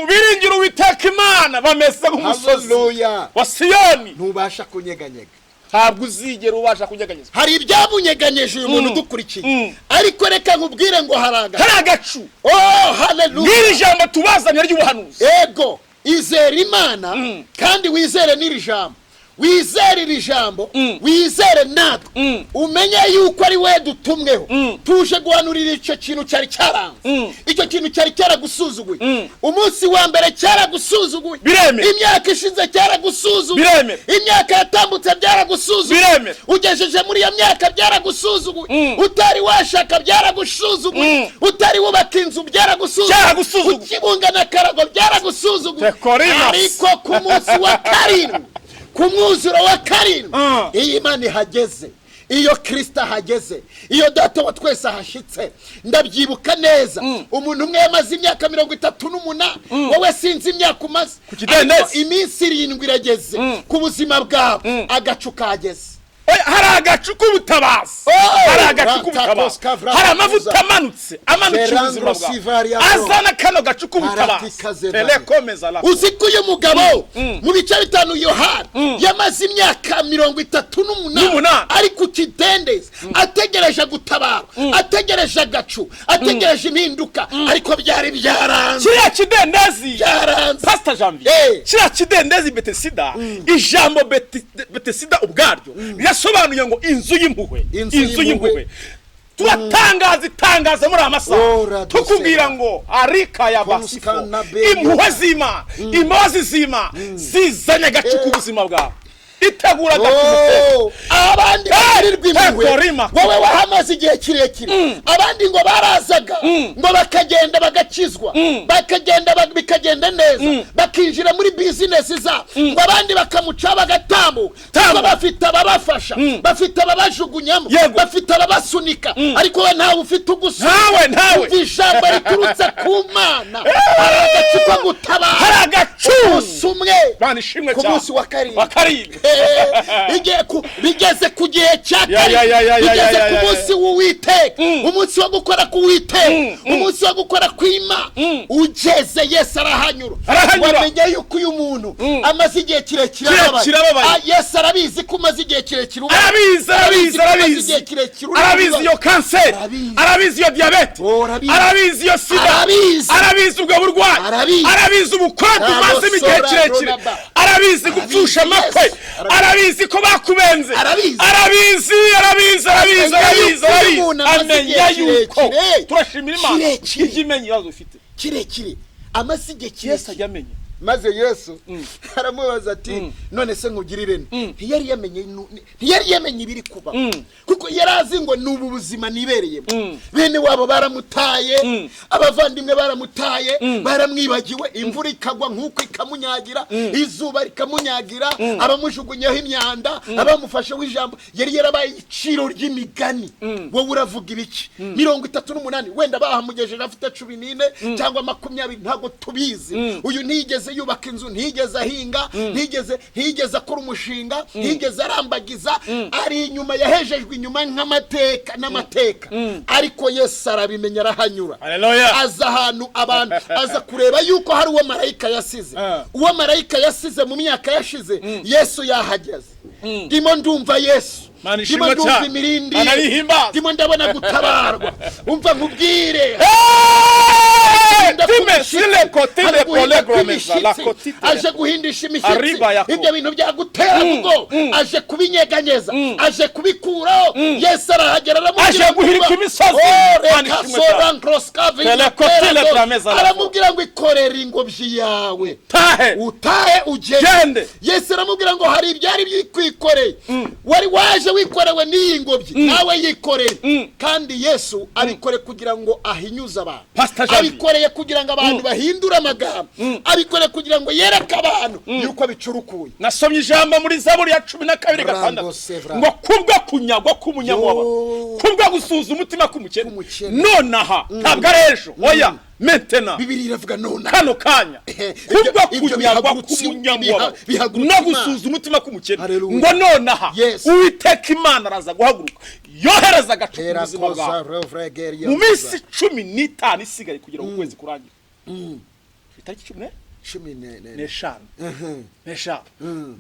biringira Uwiteka Imana bameze nk'umusozi Haleluya! wa Siyoni. Ntubasha kunyeganyega. Ntabwo uzigera ubasha kunyeganyezwa. Hari ibyamunyeganyeje uyu muntu udukurikiye, ariko reka nkubwire ngo haraga Hari agacu. Oh, haleluya! N'iri jambo tubazanye ry'ubuhanuzi. Ego, izere Imana kandi wizere n'iri jambo, wizere iri jambo, wizere natwe, umenye yuko ari we dutumweho. Tuje guhanurira icyo kintu cyari cyaranze, icyo kintu cyari cyaragusuzuguye. Umunsi wa mbere cyaragusuzuguye. Biremera. Imyaka ishize cyaragusuzuguye. Biremera. Imyaka yatambutse byaragusuzuguye. Biremera. Ugejeje muri iyo myaka byaragusuzuguye. Utari washaka byaragusuzuguye. Utari wubaka inzu byaragusuzuguye. Byaragusuzuguye. Ukibunga na karago byaragusuzuguye. Tekorimas. Ariko ku munsi wa karindwi, ku mwuzuro wa karindwi, iyo Imana ihageze, iyo Kirisita ahageze, iyo Data wa twese ahashyitse. Ndabyibuka neza, umuntu umwe yamaze imyaka 38. Wowe sinzi imyaka umaze, Ku kidendezi. ariko iminsi 7 irageze ku buzima bwawe, agacu kageze. Oya, hari agacu k'ubutabazi. Oh, Hari agacu k'ubutabazi. Ratakoska Hari amavuta amanutse, amanukiye Ferrando ubuzima bwawe, Sivaria. azana kano gacu k'ubutabazi. Paratika Zevania. Telekomeza la. Uzi ko uyu mugabo mu bice 5 Yohana yamaze imyaka 38 N'umunani. ari ku kidendezi, ategereje gutabara, ategereje agacu, ategereje impinduka, ariko byari byaranze. Kiriya kidendezi, Byaranze. Pastor Janvier, kiriya kidendezi Betesida, ijambo Betesida ubwaryo rirasobanuye ngo inzu y'impuhwe. Inzu Inzu y'impuhwe. y'impuhwe. Turatangaza itangazo muri aya masaha, Oh, Radoseva. tukubwira ngo arika ya basifo, Konskana. impuhwe z'Imana, imbabazi z'Imana zizanye agacu k'ubuzima bwawe. Itegura agacu muteka. Oh, abandi bagirirwa impuhwe, Tekorima. wowe wahamaze igihe kirekire. Abandi ngo barazaga ngo bakagenda bagakizwa, bakagenda bikagenda neza, bakinjira muri bizinesi zabo, ngo abandi bakamuca bagatambuka, kuko bafite ababafasha, bafite ababajugunyamo, bafite ababasunika, ariko we ntawe ufite ugusunika. Ntawe, ntawe. Umva ijambo riturutse ku Mana: hari agacu ko gutabara. Hari agacu. Umunsi umwe, Mana ishimwe ku cyane. munsi wa karindwi, Wa karindwi. Igihe bigeze ku gihe cya Ya, ya, ya, ya, karindwi, ya, bigeze ya, ku ya, ya. munsi w'Uwiteka, umunsi wo gukora k'Uwiteka, umunsi wo gukora kw'Imana ugeze, Yesu arahanyura. Arahanyura. Wamenye yuko uyu muntu amaze igihe kirekire Kirekire ababaye. Ah, Yesu arabizi ko umaze igihe kirekire ubabaye. Arabizi, arabizi. Ko umaze Arabizi. igihe kirekire uri Arabizi mu iyo kanseri. Arabizi. Arabizi iyo diyabete. Oh, arabizi. Arabizi iyo sida. Arabizi. Arabizi ubwo burwayi. Arabizi. Arabizi ubukonti umazemo igihe Arabosora, kirekire. Ronaba. Arabizi gupfusha amakwe. Yes. Arabizi ko bakubenze. Arabizi. Arabizi, arabizi, arabizi. Amenya Arabizi, yuko uyu arabizi. muntu amaze Amenya igihe yuko kirekire. turashimira Imana Kirekire. ijya imenya ibibazo ufite. Kirekire, amaze igihe Yesu kirekire. ajya amenya. Maze Yesu aramubaza ati: "None se nkugirire nte?" Ntiyari yamenye ibiri kuba, kuko yari azi ngo ni ubu buzima nibereyemo. Bene wabo baramutaye, abavandimwe baramutaye, baramwibagiwe. Imvura ikagwa nk'uko ikamunyagira, izuba rikamunyagira, abamujugunyaho imyanda, abamufasheho ijambo. Yari yarabaye iciro ry'imigani. Wowe uravuga ibiki? 38, wenda bahamugejeje afite 14 cyangwa 20, ntabwo tubizi. Uyu ntiyigeze yubaka inzu, ntiyigeze ahinga, ntiyigeze akora umushinga, ntiyigeze arambagiza. Ari inyuma, yahejejwe inyuma nk'amateka n'amateka. Ariko Yesu arabimenya, arahanyura. Haleluya. Aza ahantu abantu, aza kureba yuko hari uwo marayika yasize. Uwo marayika yasize mu myaka yashize, Yesu yahageze. Ndimo ndumva Yesu. Mana Ndimo ishimwe ndumva cyane. imirindi. Mana yihimbaze. Ndimo ndabona gutabarwa. Umva nkubwire. Time sile kotile Ari guhinda polegromeza la kw'imishyitsi. kotite. Aje guhindisha imishyitsi. Arriba yako. Ibyo bintu byagutera ubwo aje kubinyeganyeza, aje kubikuraho. Yesu arahagera, aramubwira Aje guhirika ngo- imisozi. Oh, Mana reka ishimwe cyane. sora nkroskavi Telekotile trameza la aramubwira ngo ikorere ingobyi yawe, Tahe. utahe, ugende. Gende. Yesu aramubwira ngo hari ibyari bikwikoreye, wari waje wikorewe n'iyi ngobyi, nawe yikoreye. Kandi Yesu abikore kugira ngo ahinyuze abantu. Pastor Janvier. Abikoreye kugira ngo abantu bahindure amagambo, abikoreye kugira ngo yereke abantu yuko bicurukuye. Nasomye ijambo muri Zaburi ya 12 Rango 6 Sevra. ngo kubwo kunyagwa k'umunyamubabaro, Yo. kubwo gusuza umutima k'umukene, K'umukene. nonaha, ntabwo ari ejo, oya. Maintenant. Bibiri iravuga nona. Kano kanya, Ibyo- kubwo ibyo kunyagwa k'umunyamubabaro bihagurutse no Imana. gusuza umutima k'umukene, Hallelujah. ngo nonaha Uwiteka Imana araza guhaguruka, yohereza agacu ku buzima bwawe mu minsi 15 isigaye kugira ngo ukwezi kurangire, itariki cumi cumi n'eshanu n'eshanu.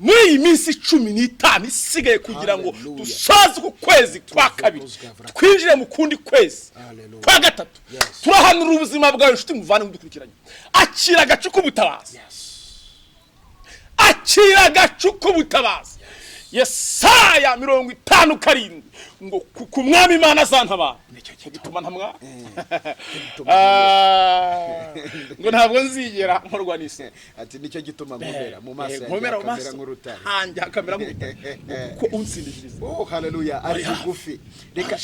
Muri iyi minsi 15 isigaye kugira ngo Hallelujah. dusoze uku kwezi kwa kabiri, twinjire mu kundi kwezi Hallelujah. kwa gatatu, turahanura ubuzima bwawe, inshuti muvane mudukurikiranye. Akira agacu k'ubutabazi, akira agacu k'ubutabazi. Yesaya 57 ngo kuko Umwami Imana azantabara, nicyo gituma ntamwara. Ah, ngo ntabwo nzigera nkorwa n'isoni. Ati nicyo gituma nkomera mu maso yanjye, Nkomera mu hakamera maso nk'urutare. Hanjye hakamera nk'urutare, kuko unsindishiriza Oh, haleluya, ari hafi. bugufi. Reka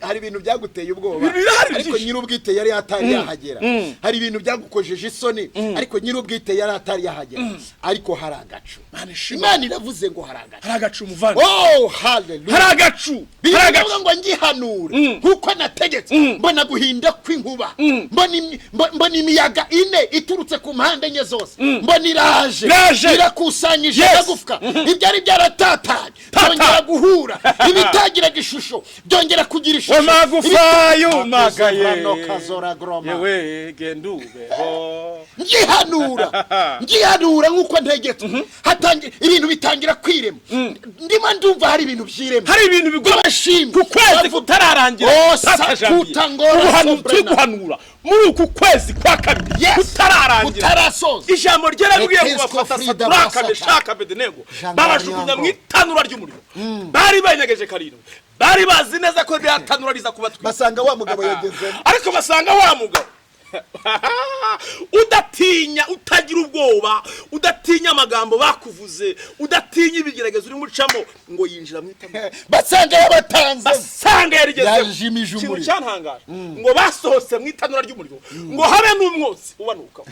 hari ibintu byaguteye ubwoba, Ibintu birahari ariko byinshi. nyir'ubwite yari atari yahagera. Hari ibintu byagukojeje isoni, ariko nyir'ubwite yari atari yahagera. Ariko hari agacu. Imana ishimwe. Imana iravuze ngo hari agacu. Hari agacu, muvandi. Oh, haleluya. Hari agacu, hari Bibiliya agacu. iravuga ngo ngihanura nkuko nategetse, mbona guhinda kw'inkuba, mbona imiyaga ine iturutse ku mpande enye zose, mbona iraje, Iraje. irakusanyije amagufwa, ibyari byaratatanye byongera guhura, ibitagiraga ishusho byongera kugira ishusho. Amagufa yumagaye. Kazora groma. Yewe, genda ubeho. Ngihanura, ngihanura nk'uko ntegetswe, hatangira ibintu bitangira kwirema. Ndimo ndumva hari ibintu byirema. Hari ibintu bigomba Turashimye. ku kwezi kutararangira. Oh, Tata Janvier. sakuta ngora Ubuhanuzi turi sobrena. guhanura muri uku kwezi kwa kabiri kutararangira, Kutarasoza. ijambo ryarabwiye ngo Episco bafata Frida Saduraka, Basata. Meshaka, Abedenego, Jean babajugunya mu Mariango. itanura ry'umuriro. Bari banyegeje karindwi, bari bazi neza ko ririya tanura riza kubatwika. Basanga wa mugabo yagezemo. Ariko basanga wa mugabo udatinya, utagira ubwoba, udatinya amagambo bakuvuze, udatinya ibigeragezo urimo ucamo, ngo yinjira mu itanura. Basanga yabatanze. Basanga yarigezemo. Yajimije Ikintu umuriro. cyantangaje, ngo basohotse mu itanura ry'umuriro, ngo habe n'umwotsi ubanuka.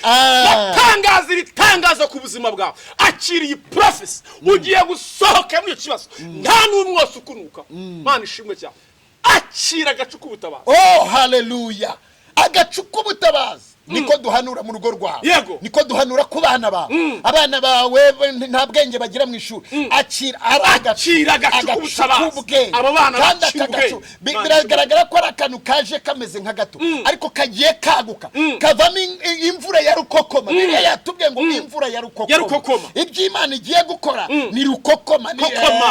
Batangaza ibitangaza ku buzima bwawe. Akiriye prophecy, ugiye gusohoka muri icyo kibazo nta n'umwotsi ukunuka. Mana ishimwe cyane. Akira agacu k'ubutabazi. Oh, haleluya. Agacu k'ubutabazi niko duhanura mu rugo rwawe. Niko duhanura ku bana bawe. Abana bawe nta bwenge bagira mu ishuri, akira, ari agacu. Akira agacu k'ubutabazi. K'ubwenge. Abo bana Kandi bakira aka gacu ubwenge. Imana biragaragara ko ari akantu kaje kameze nka gato, ariko kagiye kaguka, kavamo imvura ya rukokoma. Bibiliya yatubwiye ngo imvura ya rukokoma. Ya rukokoma. Ibyo Imana igiye gukora ni rukokoma, ni Kokoma.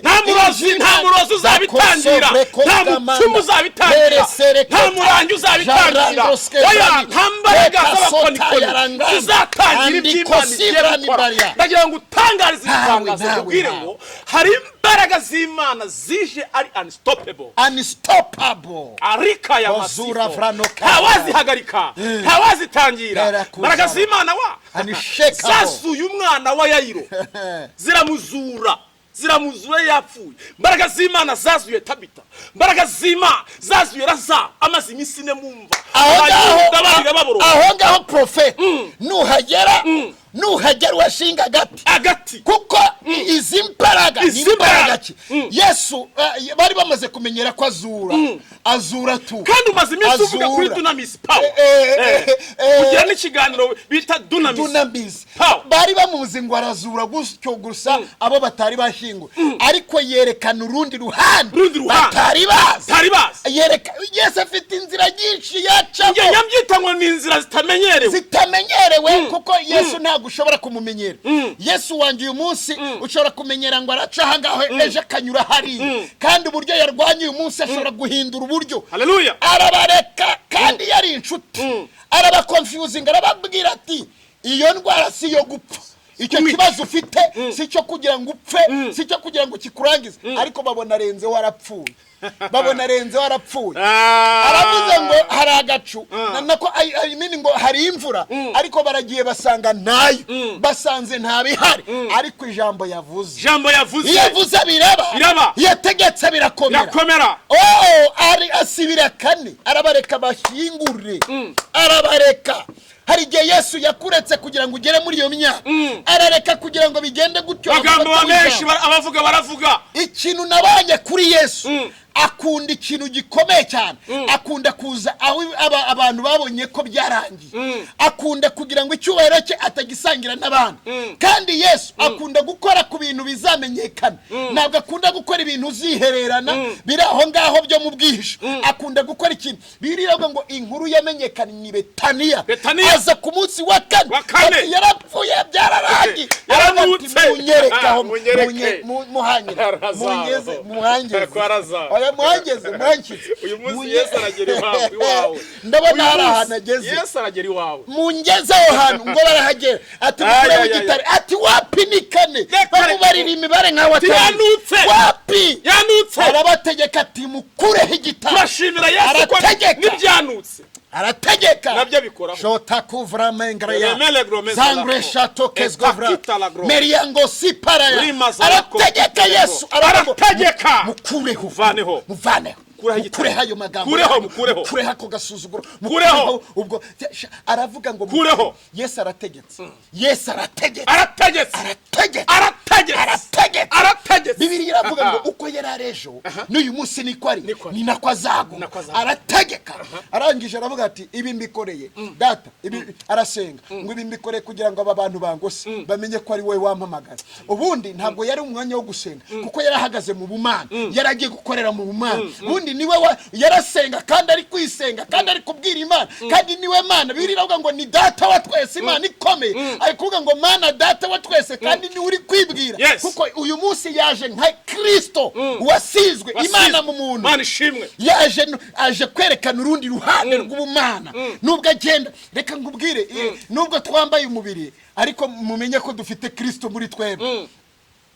Nta murozi, nta murozi uzabitangira, nta mupfumu uzabitangira, nta murangi uzabitangira. Oya, nta mbaraga z'abakonikoni zizatangira ibyo Imana igiye gukora. Ndagira ngo utangarize ibitangazo, Nawe, nkubwire nawe. ngo hari imbaraga z'Imana zije ari unstoppable. Unstoppable. Arika ya Ozura masifo, vrano ntawazihagarika, ntawazitangira. Bera kuzara. Imbaraga z'Imana wa Unshakable. zasuye umwana wa Yayiro, ziramuzura, ziramuzura yapfuye. Imbaraga z'Imana zazuye Tabita. Imbaraga z'Imana zazuye Lazaro amaze iminsi 4 mumva. Aho Abayuda barira ngaho, baboroga. aho ngaho, profeti, nuhagera, nuhagera washinga agati. Agati. Kuko izi mbaraga ni Izi imbaraga mbaraga. ki Yesu bari bamaze kumenyera ko azura, azura tu. Kandi umaze iminsi uvuga kuri Azura. dunamis power. Ugira n'ikiganiro bita Dunamis Dunamis Power. Bari bamuzi ngo arazura gutyo gusa, abo batari bashyinguwe, ariko yerekana urundi ruhande Urundi ruhande. batari bazi. Batari bazi. Yereka Yesu afite inzira nyinshi yacamo. Njye nyabyita ngo ni inzira zitamenyerewe. Zitamenyerewe, kuko Yesu ntabwo ushobora kumumenyera. Yesu wanjye uyu munsi ushobora kumenyera ngo araca ahangaha, ejo akanyura hariya, kandi uburyo yarwanye uyu munsi ashobora guhindura uburyo. Haleluya. Arabareka, kandi yari inshuti, arabaconfusinga, arababwira ati iyo ndwara si iyo gupfa, icyo Kumwica. kibazo ufite si icyo kugira ngo upfe, si icyo kugira ngo kikurangize. Ariko babona arenzeho arapfuye, babona arenzeho arapfuye. Aravuze ngo hari agacu, nako I mean ngo hari imvura, ariko baragiye basanga ntayo, basanze ntabihari. Ariko ijambo yavuze, Ijambo yavuze, iyo avuze biraba. Biraba. Iyo ategetse birakomera. Birakomera. Oh, ari asibira kane, arabareka bashyingure, arabareka. Hari igihe Yesu yakuretse kugira ngo ugere muri iyo myaka, arareka kugira ngo bigende gutyo. Amagambo afate menshi ijambo. abavuga baravuga. Ikintu nabanye kuri Yesu, Akunda ikintu gikomeye cyane, akunda kuza aho abantu babonye ko byarangiye. Akunda kugira ngo icyubahiro cye atagisangira n'abandi. Kandi Yesu akunda gukora ku bintu bizamenyekana, ntabwo akunda gukora ibintu uzihererana biri aho ngaho byo mu bwihisho. Akunda gukora ikintu birivuga ngo inkuru yamenyekanye i Betaniya. Betaniya. Aza ku munsi wa kane. Wa kane. Ati, yarapfuye, byararangiye. Yaranutse. Munyereke aho. Munyereke. Muhanyire. Lazaro. Munyeze, muhangeze. Kwa Lazaro. Oya, muhangeze, muhangize. Uyu munsi Yesu aragera iwawe. Ndabona Uyu hari munsi ahantu ageze. Yesu aragera iwawe. Mungeze aho hantu ngo barahagera, ati Ay, mukureho ay, ay, igitare. Ati wapi, ni kane. Reka, Bamubarira imibare nkawe atari. Yanutse. Wapi. Yanutse. Arabategeka ati mukureho igitare. Turashimira Yesu ko Arategeka. n'ibyanutse Arategeka. Nabyo abikoraho. Shota kuvra mengraya Remele grome zangre zalako. shato kezgovra Etakita la gro. meriango siparaya. Rima zalako. Arategeka Yesu, aravuga ngo, Arategeka. Mukureho. Muvaneho. Muvaneho. Kureho igitare. Mukureho ayo magambo. Kureho, mukureho. Mukureho ako gasuzuguro. Kureho. Mukureho ubwo. Aravuga ngo Kureho. Yesu arategetse, Yesu arategetse. Arategetse. Arategetse. Arategetse. Arategetse. Arategetse. Bibiliya iravuga ngo uko yari ari ejo n'uyu munsi niko ari, Niko ari. ni nako azaguma. Nako azaguma. Arategeka. Arangije aravuga ati ibi mbikoreye data, ibi arasenga ngo ibi mbikoreye kugira ngo aba bantu bangose bamenye ko ari wowe wampamagaye. Ubundi ntabwo yari umwanya wo gusenga, kuko yari ahagaze mu bumana, yari agiye gukorera mu bumana. Ubundi niwe yarasenga kandi ari kwisenga kandi ari kubwira Imana, kandi niwe Mana. Bibiliya iravuga ngo ni data wa twese, Imana ikomeye. Ari kuvuga ngo Mana data wa twese, kandi niwe uri kwibwira. Yes. Kuko uyu munsi yaje nka Kristo wasizwe, Imana mu muntu. Mana ishimwe. Yaje aje kwerekana urundi ruhande rw'ubumana. Nubwo agenda, reka nkubwire, nubwo twambaye umubiri, ariko mumenye ko dufite Kristo muri twebwe.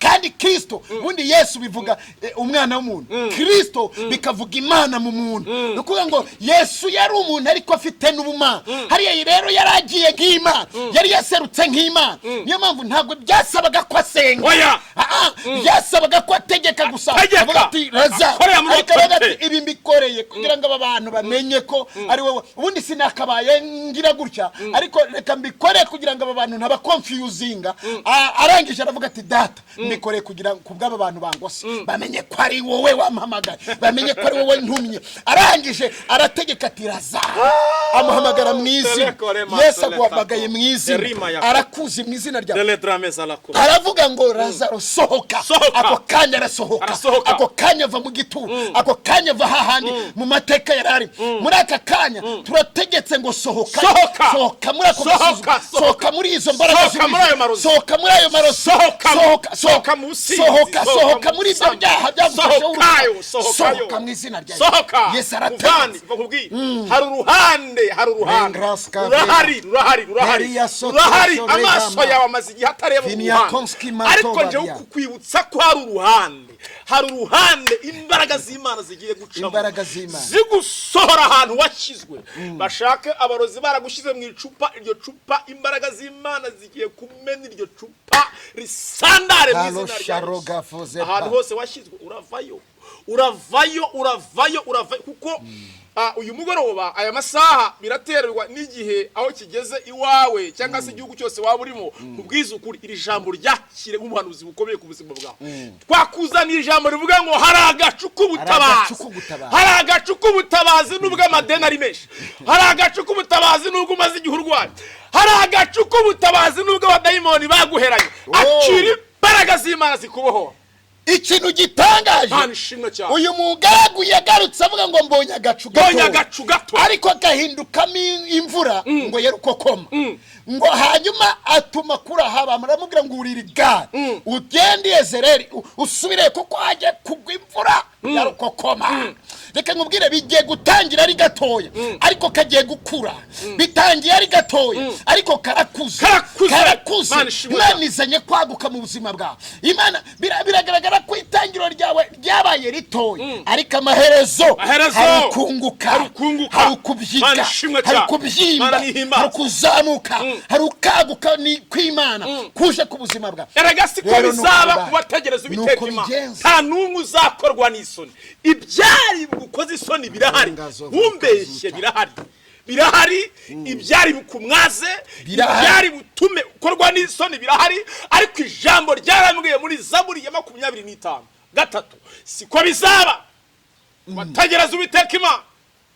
Kandi Kristo, ubundi Yesu bivuga umwana w'umuntu, Kristo bikavuga Imana mu muntu. Ni ukuvuga ngo Yesu yari umuntu ariko afite n'ubumana. Hariya rero yari agiye nk'Imana, yari yaserutse nk'Imana. Niyo mpamvu ntabwo byasabaga ko asenga. Oya. Ah, ah, byasabaga ko ategeka gusa. Ategeka. Avuga ati raza. Akorera muri Ariko aravuga ati autorité. ibi mbikoreye kugira ngo aba bantu bamenye ko ari wowe. Ubundi sinakabaye ngira gutya, ariko reka mbikore kugira ngo aba bantu ntabakonfiyuzinga. Arangije aravuga ati data, mbikoreye kugira ngo kubw'aba bantu bangose bamenye ko ari wowe wampamagaye, bamenye ko ari wowe ntumye. Arangije arategeka ati Lazaro, amuhamagara mu izina. Yesu aguhamagaye mu izina, arakuzi mu izina ryawe. Dele drame zalako. Aravuga ngo Lazaro, sohoka. Sohoka. Ako kanya arasohoka. Arasohoka. Ako kanya ava mu gituro, ako kanya ava hahandi mu mateka yari ari. Muri aka kanya turategetse ngo sohoka. Sohoka. Sohoka muri ako Sohoka, gasuzuguro. sohoka. Sohoka muri izo mbaraga Sohoka z'umwijima. muri ayo marozi. Sohoka muri ayo marozi. Sohoka. Sohoka. Sohoka mu businzi. Sohoka. Sohoka Sohoka mu muri ibyo busambo. byaha byagufashe. Sohokayo, sohokayo. Sohoka mu izina rya Yesu. Sohoka. Yesu Muvandi, arategetse. bakubwiye hari uruhande, hari uruhande Mengraska rurahari, rurahari, rurahari, Maria Soto rurahari. Sorega Amaso Ma. yawe amaze igihe atareba Viniakonski uruhande, ariko Mantova njyewe Bia. kukwibutsa ko hari uruhande, hari uruhande imbaraga z'Imana zigiye gucamo. Imbaraga z'Imana. Zigusohora ahantu washyizwe. Bashake abarozi baragushyize mu icupa, iryo cupa imbaraga z'Imana zigiye kumena iryo cupa risandare mu Halo izina rya Yesu. sharoga fozepa. Ahantu hose washyizwe uravayo, uravayo, uravayo, uravayo. Kuko uyu mugoroba, aya masaha, biraterwa n'igihe aho kigeze iwawe cyangwa se igihugu cyose waba urimo. Kubwiza ukuri, iri jambo ryakire nk'ubuhanuzi bukomeye ku buzima bwawe. Twakuzaniye ijambo rivuga ngo hari agacu k'ubutabazi. Agacu k'ubutabazi. Hari agacu k'ubutabazi nubwo amadeni ari menshi. Hari agacu k'ubutabazi nubwo umaze igihe urwaye. Hari agacu k'ubutabazi nubwo abadayimoni baguheranye. Akira imbaraga z'Imana zikubohora. Ikintu gitangaje, Mana ishimwe cyane. uyu mugaragu yagarutse avuga ngo mbonye agacu gato. Mbonye agacu gato. Ariko gahindukamo imvura ngo yere uko koma. Ngo hanyuma atuma kuri Ahaba, aramubwira ngo urire igare ugende Yezereri, usubire kuko hagiye kugwa imvura ya rukokoma. Reka nkubwire, bigiye gutangira ari gatoya ariko kagiye gukura. Bitangiye ari gatoya ariko karakuze. Karakuze. Karakuze. Mana ishimwe Imana cyane. izanye kwaguka mu buzima bwawe. Imana biragaragara ko itangiriro ryawe ryabaye ritoya, ariko amaherezo Amaherezo. hari ukunguka, Hari ukunguka. hari ukubyiga, Mana ishimwe hari cyane. ukubyimba, Mana nihimbaze. hari ukuzamuka, hari ukaguka ni kw'Imana kuje ku buzima bwawe. Erega siko Rero nuko bizaba bibaye. ku bategereza Uwiteka Nuko Imana. bigenza. Nta n'umwe uzakorwa n'isoni. Ibyari bukoze isoni birahari. Ngazo Ntumbeshye. vuka. Birahari, birahari. Ibyari bukumwaze, Birahari. ibyari butume ukorwa n'isoni birahari. Ariko ijambo ryarambwiye muri Zaburi ya 25:3, siko bizaba. Bategereza Uwiteka Imana.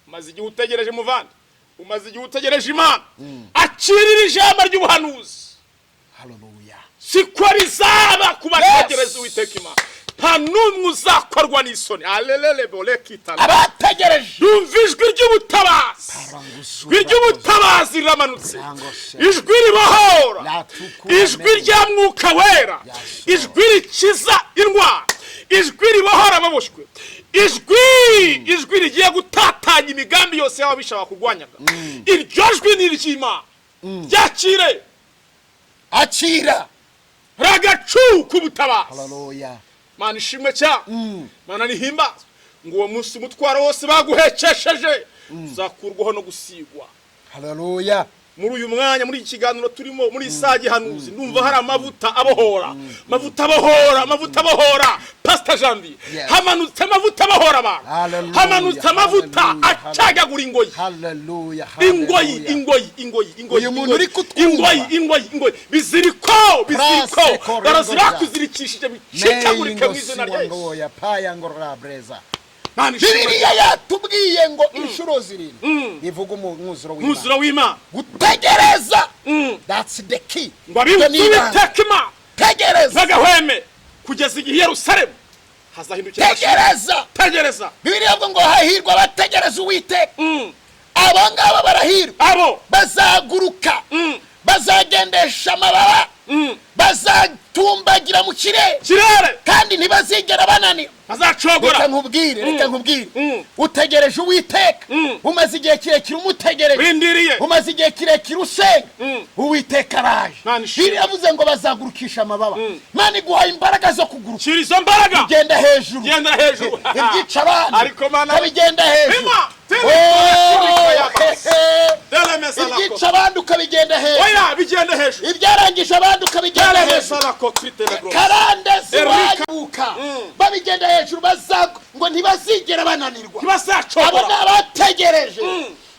Umaze igihe utegereje, muvandi, umaze igihe utegereje Imana, akirira ijambo ry'ubuhanuzi. Haleluya. Siko rizaba ku bategereza Uwiteka Imana, nta n'umwe uzakorwa n'isoni. Alelele bolekitana. Abategereje. Yumva ijwi ry'ubutabazi, ijwi ry'ubutabazi riramanutse, ijwi ribohora, ijwi rya Mwuka Wera, ijwi rikiza indwara, ijwi ribohora ababoshywe, ijwi rigiye gutatanya imigambi yose y'ababisha bakurwanyaga. Iryo jwi ni iry'Imana, ryakire. Akira. Ragacu k'ubutabazi. Haleluya. Mana ishimwe cyane, Mana nihimbazwe. Ngo uwo munsi umutwaro wose baguhekesheje uzakurwaho no gusigwa. Haleluya. Muri uyu mwanya, muri iki kiganiro turimo, muri iyi saha gihanuzi, ndumva hari amavuta abohora, amavuta abohora, amavuta abohora. Pastor Janvier, Yes. hamanutse amavuta abohora abantu. Hallelujah. Hamanutse amavuta Hallelujah. acagagura ingoyi. Haleluya. Ingoyi. Haleluya. Ingoyi, ingoyi, ingoyi. Uyu muntu Ingoyi, uri kutwumva. ingoyi, ingoyi, ingoyi, biziriko, biziriko. Prase korengo Barazibakuzirikishije, bicikagurike mu izina rya Yesu. Meyingo paya ngorora breza. Mana ishimwe. Bibiliya yatubwiye ngo inshuro 7 ivuga umwuzuro w'Imana. Umwuzuro w'Imana. Gutegereza, that's the key. Ngo abibutse Ibyo ni ibanga. Uwiteka Imana Tegereza. ntagahweme kugeza igihe i Yerusalemu hazahindukira amashyi. Tegereza. Tegereza. Bibiliya ivuga ngo hahirwa abategereza Uwiteka. Abo ngabo barahirwa. Abo Bazaguruka, bazagendesha amababa, bazatumbagira mu kirere, kirere, kandi ntibazigera bananirwa. Bazacogora. Reka nkubwire, reka nkubwire, utegereje Uwiteka, umaze igihe kirekire umutegereje, Rindiriye. umaze igihe kirekire usenga, Uwiteka araje. Mana ishimwe. Bibiliya yavuze ngo bazagurukisha amababa. Mana iguhaye imbaraga zo kuguruka. Shyira izo mbaraga. Genda hejuru. Gendera hejuru. Ibyica abandi Ariko Mana ukabigenda hejuru. Bima, tele, Oh, tele, hehe. Telemesa lako. Ibyica abandi ukabigenda hejuru. Oya, bigende hejuru. Ibyarangije abandi ukabigenda hejuru. Telemesa lako kritelebro. Karande Erika. ziwabuka babigenda hejuru, baza ngo ntibazigera bananirwa. Abo Ntibazacogora. ni abategereje,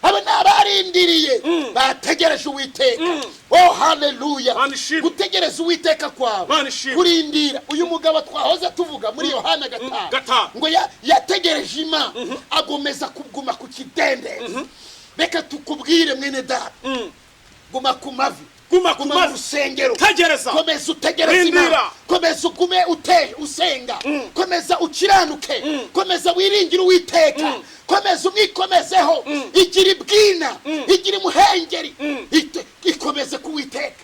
abo ni abarindiriye, bategereje Uwiteka. Oh, haleluya. Mana ishimwe. Gutegereza Uwiteka kwawe, Mana ishimwe. kurindira. Uyu mugabo twahoze tuvuga muri Yohana 5, 5. ngo yategereje Imana, agomeza kuguma ku kidendezi. Reka tukubwire, mwene data, guma ku mavi. Guma ku Guma mu mavi. rusengero. Tegereza. Komeza utegereze Rindira. Imana, komeza ugume ute usenga, komeza ukiranuke, komeza wiringire Uwiteka, komeza umwikomezeho. Igira ibwina, igira imuhengeri, ikomeze ku Witeka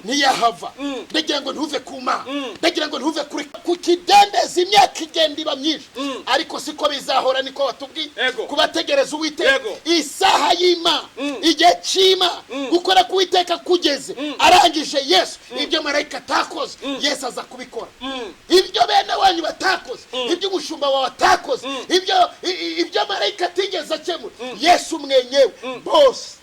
ntiyahava. Ndagira ngo ntuve ku Mana, ndagira ngo ntuve kuri ku kidendezi. Imyaka igenda iba myinshi, ariko siko bizahora, niko batubwiye. Ego. Kubategereza Uwiteka, Yego. isaha y'Imana, igihe cy'Imana, gukora k'Uwiteka kugeze arangije Yesu. Ibyo marayika atakoze, Yesu aza kubikora. Ibyo bene wanyu batakoze, ibyo umushumba wawe atakoze, ibyo marayika atigeze akemura, Yesu mwenyewe, bose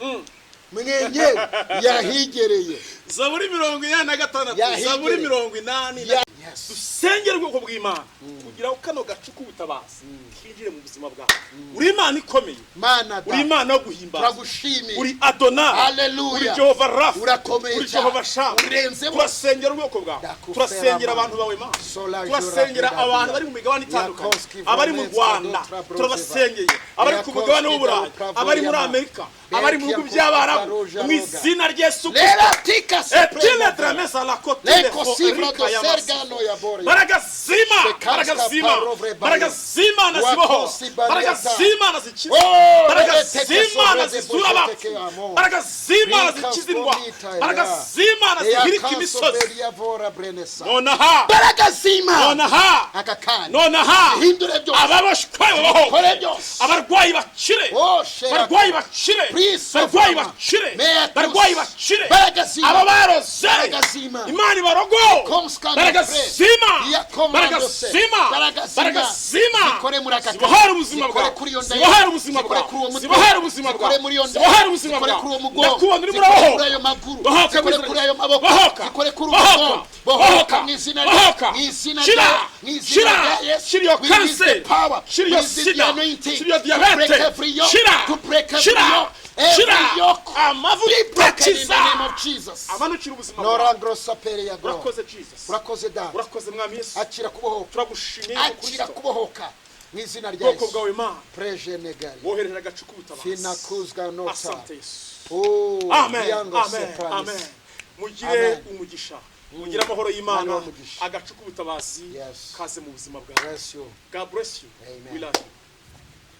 mwenyewe yahigereye. Zaburi 86. Yahigereye. Zaburi 80 na Yes. Dusengere ubwoko bw'Imana kugira ngo kano gacu k'ubutabazi kinjire mu buzima bwawe. Uri Imana ikomeye. Mana Uri da Imana yo guhimbaza. Turagushimiye. Uri Adonai. Haleluya. Uri Jehova Rafa. Urakomeye Uri cyane. Jehova Shama. Urenze bose. Turasengera ubwoko bwawe. Ndakufera Turasengera Mana. abantu bawe, Mana. Sola Turasengera jura abantu bari mu migabane itandukanye, Yakoski abari mu Volenska Rwanda Dotra Brozeva. turabasengeye, abari ku Yakoski mugabane w'Uburayi, Dobra abari muri Voyama. Amerika, abari mu bihugu Yakoski by'Abarabu, Baroja mu Roga. izina rya Yesu Kristo. Lera tika Etile tramesa la kotile Leko fo sivra rika do ya sergano masifu. ya boria. Mbaraga zima, Shekanska mbaraga zima, parovre mbaraga bayo. z'Imana zibohora, Wakosi bariata. mbaraga z'Imana zikiza, Oh, mbaraga rebeteke z'Imana sobre zizura de abapfu, boteke amo. mbaraga z'Imana Rinka zikiza indwara, bonita mbaraga ya. z'Imana zihirika Eya imisozi. kaso vora brenesa. Nonaha, Mbaraga z'Imana nonaha, aka kanya nonaha, hindure byose. ababoshwe babohoke, Kore byose. abarwayi bakire, Oh, shera. barwayi bakire, Please, barwayi Sofama. bakire, Mea tus. barwayi bakire, Mbaraga z'Imana. aba baroze, Mbaraga z'Imana. Imana ibarogo, Komskana mbaraga pre. z'Imana, Ya mbaraga komando se. z'Imana, Mbaraga mbaraga z'Imana. z'Imana, Zikore muri aka zibohore kanya. ubuzima Zikore bwawe, kuri iyo nda zibohore yawe. ubuzima Zikore bwawe, kuri uwo mutwe. zibohore ubuzima Zikore bwawe, muri iyo nda. zibohore ubuzima Zikore bwawe. kuri uwo mugongo. Ndakubona urimo Zikore urabohoka. kuri ayo maguru. Bohoka Zikore mu kuri izina ayo maboko. Bohoka. Zikore kuri uwo Bohoka. mugongo. Bohoka Bohoka. mu izina Bohoka. mu izina Shira. mu izina Shira. rya Yesu. Shira iyo We release the cancer. power. Shira iyo We release the sida. anointing. Shira iyo To break diabete. every yoke. Shira. To break every Shira. yoke. Every Shira. yoke. Amavuta Be broken in the akiza. name of Jesus. Amanukira ubuzima bwawe. Nora grossa pere ya gro. Urakoze, Jesus. Urakoze da. Urakoze, Mwami Yesu. Akira kubohoka. Turagushimiye Yesu Akira Kristo. kubohoka. Mu izina rya Ubwoko Yesu. bwawe, Mana, Prejenegari. wohereje agacu k'ubutabazi. Finakuzwa nota. Asante, Yesu. Oh, Amen. Biango Amen. Sopranis. Amen. Mugire Amen. umugisha, mugire amahoro y'Imana. Imana umugisha. Agacu k'ubutabazi Yes. kaze mu buzima bwawe. Bless you. God bless you. Amen. We love you.